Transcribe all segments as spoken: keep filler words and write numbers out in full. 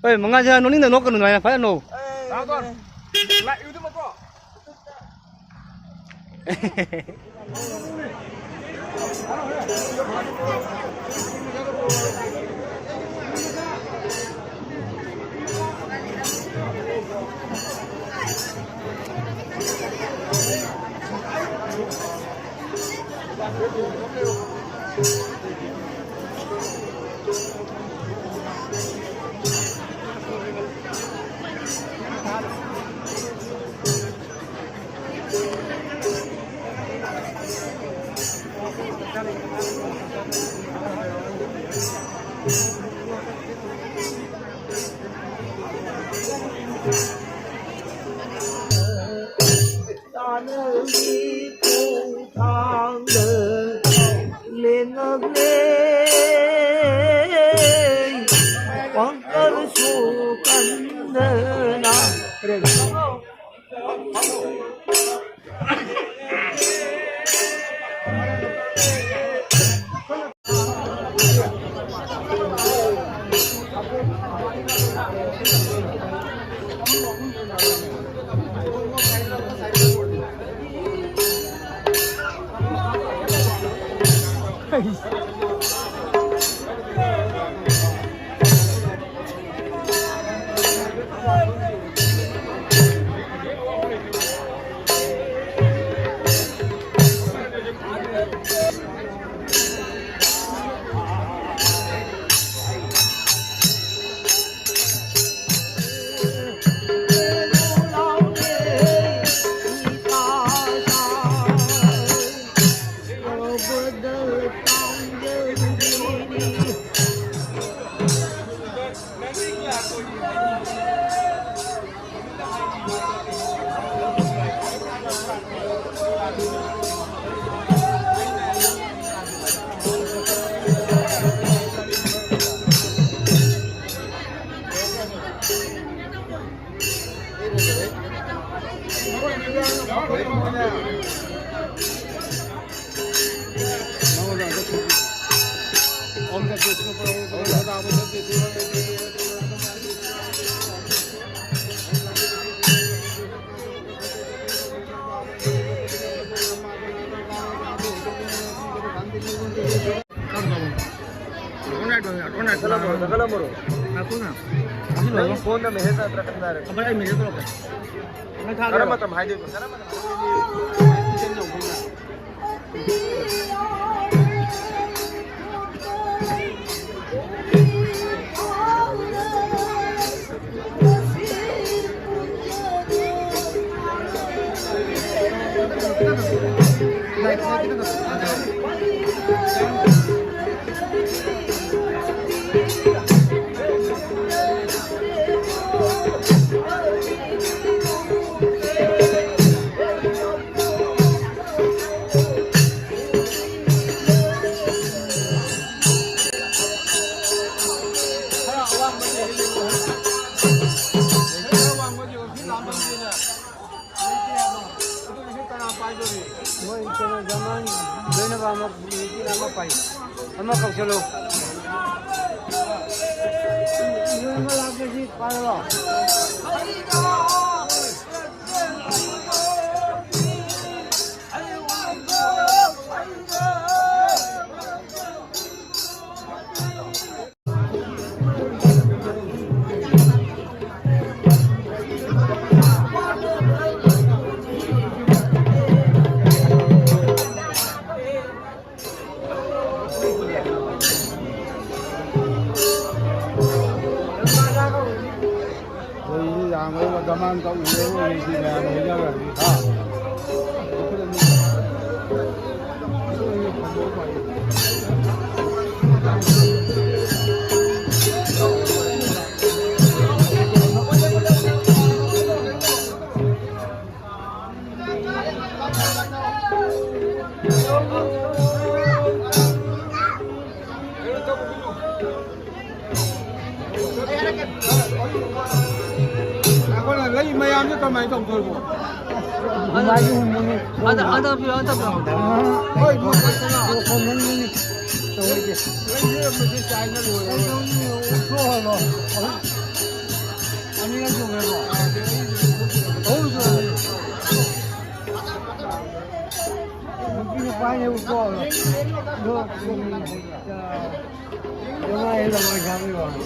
ꯍꯣꯏ, ꯃꯉꯥꯁꯦ ꯅꯣꯛꯅꯤꯡꯗ ꯅꯣꯛꯀꯅꯨ ꯑꯗꯨꯃꯥꯏꯅ ꯐꯖꯅ ꯅꯣꯛ꯫ ꯇꯥꯅꯔꯤ ꯈꯣꯡꯊꯥꯡꯗ ꯂꯦꯡꯉꯛꯂꯦ꯫ ꯋꯥꯡꯈꯜ ꯁꯣꯛꯍꯟꯗꯅ꯫ ꯀꯔꯝꯕꯅꯣ? Ronaldo, Ronaldo. ꯆꯠꯂꯝꯃꯣ, ꯆꯠꯂꯝꯃꯣ꯫ ꯉꯥꯏꯈꯣꯅ꯫ ꯑꯁꯤ ꯂꯣꯏꯔꯣ꯫ ꯅꯪ ꯐꯣꯟꯗ ꯃꯦꯁꯦꯖ ꯅꯠꯇ꯭ꯔ ꯀꯅꯥꯔ? ꯑꯕꯥꯏ, ꯑꯩ ꯃꯦꯁꯦꯖ ꯇꯧꯔꯛꯀꯦ꯫ ꯅꯪ ꯊꯥꯒꯦꯔꯣ? ꯀꯔꯝꯕ ꯃꯇꯝ ꯍꯥꯏꯗꯣꯏꯕ? ꯀꯔꯝꯕ ꯃꯇꯝ? ꯈꯔ ꯑꯋꯥꯡꯕ ꯂꯩꯔꯤ, ꯈꯔ ꯑꯋꯥꯡꯕ ꯌꯦꯡꯉꯣ, ꯁꯤ ꯂꯥꯝꯕꯝꯁꯤꯅ ꯂꯩꯇꯦ ꯍꯥꯏꯕ꯫ ꯑꯗꯨꯒꯤꯁꯨ ꯀꯅꯥ ꯄꯥꯏꯗꯣꯔꯤ? ꯃꯣꯏ ꯀꯩꯅꯣ ꯖꯔꯃꯟ ꯂꯣꯏꯅꯕ ꯑꯃ, ꯃꯤꯇꯤꯡ ꯑꯃ ꯄꯥꯏ꯫ ꯑꯃ ꯀꯧꯁꯜꯂꯨ꯫ ꯃꯤ ꯑꯃ ꯂꯥꯛꯀꯦ, ꯁꯤ ꯄꯥꯏꯔꯣ꯫ ꯑꯩꯈꯣꯏ ꯌꯥꯝꯕꯩ ꯃꯇꯝ ꯑꯃ ꯇꯧꯔꯤꯉꯩ ꯃꯌꯥꯝ ꯍꯩꯅꯈ꯭ꯔꯕꯅꯤ꯫ ꯍꯥ? ꯑꯩꯈꯣꯏꯅ ꯂꯩ ꯃꯌꯥꯝꯁꯦ ꯀꯃꯥꯏꯅ ꯇꯧꯗꯣꯏꯅꯣ? ꯃꯥꯒꯤ ꯍꯨꯝꯃꯨꯅꯤ꯫ ꯑꯗ, ꯑꯗ ꯄꯤꯔꯣ, ꯑꯗ ꯄꯤꯔꯣ꯫ ꯍꯣꯏ, ꯃꯣꯏ ꯍꯣꯝꯃꯟꯒꯅꯤ꯫ ꯇꯧꯔꯤꯁꯦ꯫ ꯂꯩꯁꯦ ꯃꯁꯤ ꯆꯥꯏꯅ ꯂꯣꯏꯔꯦ꯫ ꯑꯅꯤꯔꯛ ꯁꯨꯈ꯭ꯔꯦꯀꯣ? ꯑꯍꯨꯝ ꯁꯨꯔꯦ꯫ ꯄꯥꯏꯅꯦꯕꯀꯣ꯫ ꯑꯗꯣ, ꯎꯝ, ꯑ, ꯂꯋꯥꯏ, ꯂꯋꯥꯏ ꯁꯥꯕꯒꯤ ꯋꯥꯅꯤ꯫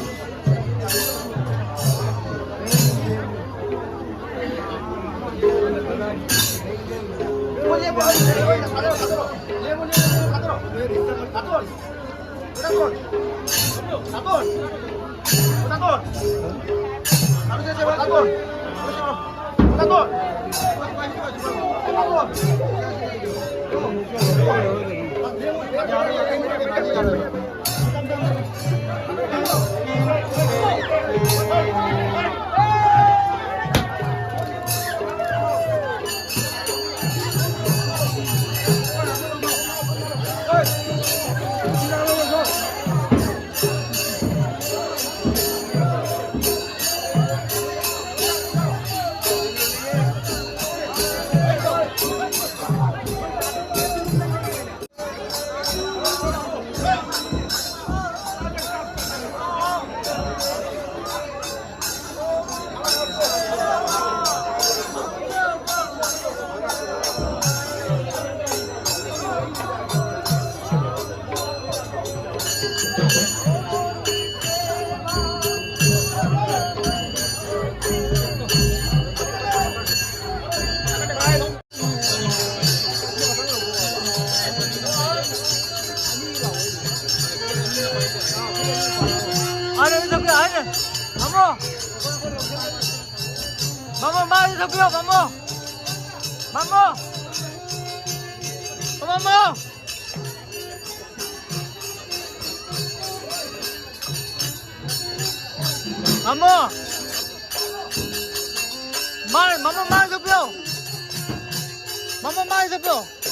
ꯑꯥꯗ ꯊꯛꯄꯤꯌꯣ, ꯑꯥꯗ꯫ ꯃꯃꯣ! ꯃꯃꯣ, ꯃꯥꯗ ꯊꯛꯄꯤꯌꯣ, ꯃꯃꯣ! ꯃꯃꯣ! ꯃꯃꯣ! ꯃꯃꯣ! ꯃꯥ-, ꯃꯃꯣ, ꯃꯥꯗ ꯊꯛꯄꯤꯌꯣ! ꯃꯃꯣ, ꯃꯥꯗ ꯊꯛꯄꯤꯌꯣ!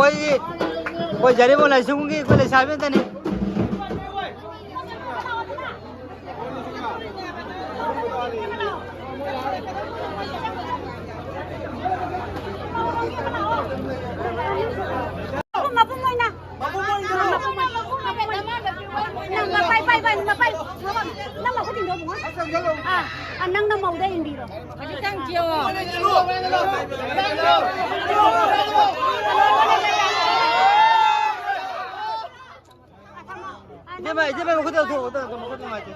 ꯑꯩꯈꯣꯏꯒꯤ, ꯑꯩꯈꯣꯏ ꯖꯔꯤꯃꯣ ꯂꯥꯏꯁ꯭ꯔꯝꯒꯤ ꯑꯩꯈꯣꯏ ꯂꯩꯁꯥꯕꯤ ꯑꯃꯇꯅꯤ꯫ ꯃꯄꯨꯡ ꯑꯣꯏꯅ꯫ ꯅꯪ ꯄꯥꯏ, ꯄꯥꯏ, ꯄꯥꯏ, ꯅꯪ ꯄꯥꯏ꯫ ꯅꯪ ꯃꯈꯨꯠ ꯇꯤꯡꯊꯣꯛ, ꯏꯕꯨꯡꯉꯣ꯫ ꯑꯥ, ꯑꯥ, ꯅꯪ ꯅꯃꯧꯗ ꯏꯟꯕꯤꯔꯣ꯫ ꯈꯖꯤꯛꯇꯪ ꯆꯦꯜꯂꯣ꯫ ꯏꯇꯩꯃ, ꯏꯇꯩꯃ, ꯃꯈꯨꯠ ꯇꯧꯊꯣꯛꯑꯣ, ꯇꯧꯊꯣꯛꯑꯣ, ꯃꯈꯨꯠ ꯅꯨꯡꯉꯥꯏꯇꯦ꯫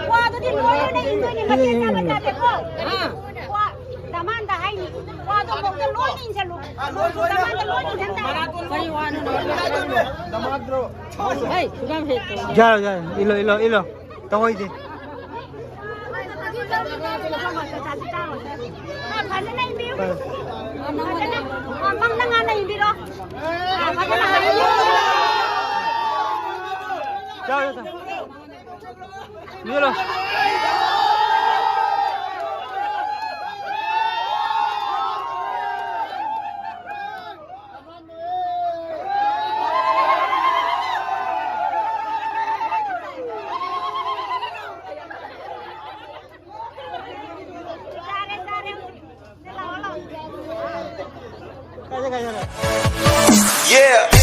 ꯀ꯭ꯋꯥꯗꯨꯗꯤ ꯂꯣꯏꯅ ꯏꯟꯗꯣꯏꯅꯤ, ꯃꯆꯦꯠ ꯆꯥꯕ ꯌꯥꯗꯦꯀꯣ꯫ ꯀ꯭ꯋꯥ, ꯗꯃꯥꯟꯗ ꯍꯥꯏꯅꯤ꯫ ꯀ꯭ꯋꯥꯗꯣ ꯃꯧꯗ ꯂꯣꯏꯅ ꯏꯟꯁꯤꯜꯂꯨ꯫ ꯃꯧꯗꯣ ꯗꯃꯥꯟꯗ ꯂꯣꯏꯅ ꯏꯟꯁꯤꯟ ꯇꯥꯔꯦ꯫ ꯀꯔꯤ ꯋꯥꯅꯣ? ꯍꯩ, ꯁꯨꯡꯌꯥꯝ ꯍꯦꯛ ꯇꯧ꯫ ꯌꯥꯔꯣꯏ, ꯌꯥꯔꯣꯏ꯫ ꯏꯜꯂꯣ, ꯏꯜꯂꯣ, ꯏꯜꯂꯣ꯫ ꯇꯧꯑꯣꯏꯗꯤ꯫ ꯐꯖꯅ ꯏꯟꯕꯤꯌꯨ꯫ ꯐꯖꯅ, ꯃꯪꯗ ꯉꯥꯟꯅ ꯏꯟꯕꯤꯔꯣ꯫ ꯐꯖꯅ ꯍꯥꯏꯕꯤꯌꯨ꯫ ꯌꯥꯔꯣꯏ, ꯌꯥꯔꯣꯏ꯫ ꯌꯦꯂꯣ꯫ ꯀꯥꯏꯗ, ꯀꯥꯏꯗ? Yeah.